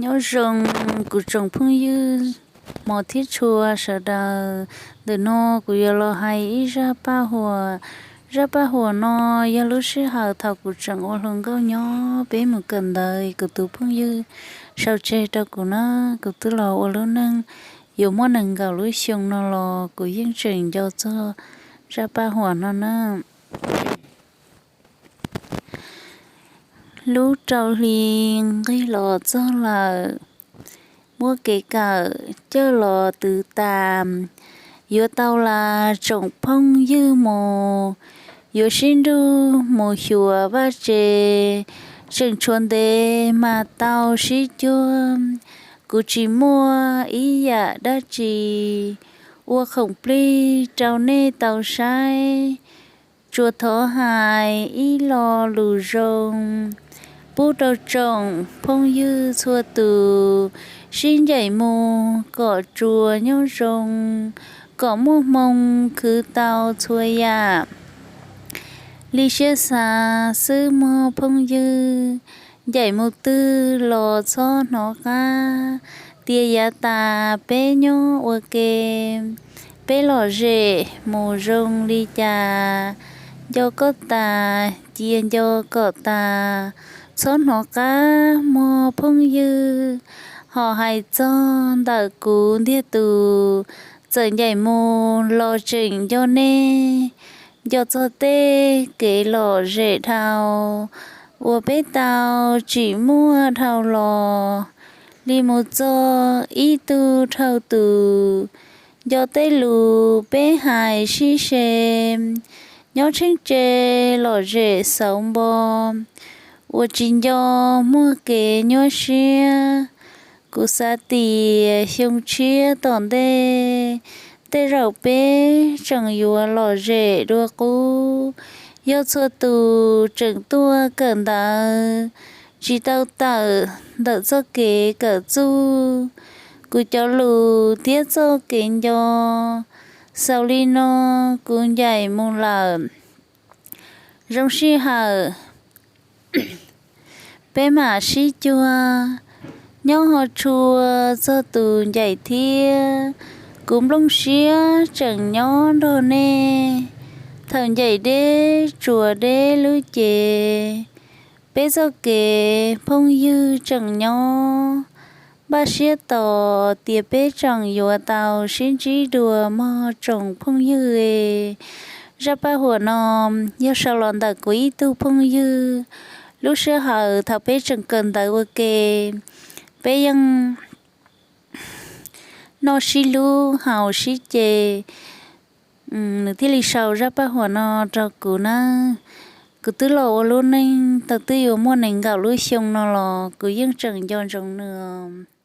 Nyob zoo kuv tsoom phooj ywg hmov thiab tshua sawv daws. Ntawm no kuv yuav los hais ib zaj paj huam. Zaj paj huam no yog lub sij hawm thaum kuv tseem ua hluas nkauj nyob, peb mus kawm ntawv, kuv tus phooj ywg sau tseg rau kuv na. Kuv twb los ua lub neej yuav muaj nees nkaum lub xyoo no los kuv yeej tseem nco txog zaj paj huam no na. Lub rau hli nqig los txog lawm, muab kev kawm coj los twv tas. Yuav tau las tsoom phooj ywg mus, yuav sib nrug mus xyuas vaj tse, tseem tshuav ntev mas tau sib cuag. Kuv tsis muaj ib yam dab tsi, ua khoom plig rau nej tau saib. Tsuas thov hais ib lo lus zoo pub rau tsoom phooj ywg txhua tus, sib ncaim mus kom tsuas nyob zoo, kom muaj hmoo khwv tau txhua yam li siab xav xwb mog phooj ywg. Ncaim mus twg los txhob hnov qab, tias yav tas peb nyob ua ke, peb lom zem mus zoo li cas. Nco koj tas cia nco kom tas, txhob hnov qab mog phooj ywg. Ho hais txog ntawm kuv ntiag tus, txawm ncaim mus los tseem nco nej, nco txog tej kev lom zem dhau uas peb tau tsim muaj dhau los, li mus txog ib tug dhau tus, nco tej lus peb hais sib se, nyob tsheej tse lom zem xauv npo, uas tsis nco muaj kev nyuaj siab. Kuv xav tias xyoo tshiab tom ntej, tej zaum peb tseem yuav lom zem dua qub. Yog txhua tus tseem tuaj kawm ntawv, tsis tau tawm ntawm txoj kev kawm txuj, kuv cov lus thiab txoj kev nco, xaus li no kuv ncaim mus lawm. Zoo sij hawm peb mam sib cuag, nyob ho tshua txog tus ncaim thiab. Kuv nplooj siab tseem nyob nrog nej, thaum ncaim deb tsuas deb lub cev, peb txoj kev phooj ywg tseem nyob. Npaj siab tos tias peb tseem yuav tau sib ntsib dua mog tsoom phooj ywg. Zaj paj huam no yog sau los ntawm kuv ib tug phooj ywg, lub sij hawm thaum peb tseem kawm ntawv ua ke, peb yeej noj sib hlub haus sib ce, nws thiaj li sau zaj paj huam no rau kuv na. Kuv twb los ua lub neej tau twb yuav muaj nees nkaum lub xyoo no los kuv yeej tseem nco ntsoov nws.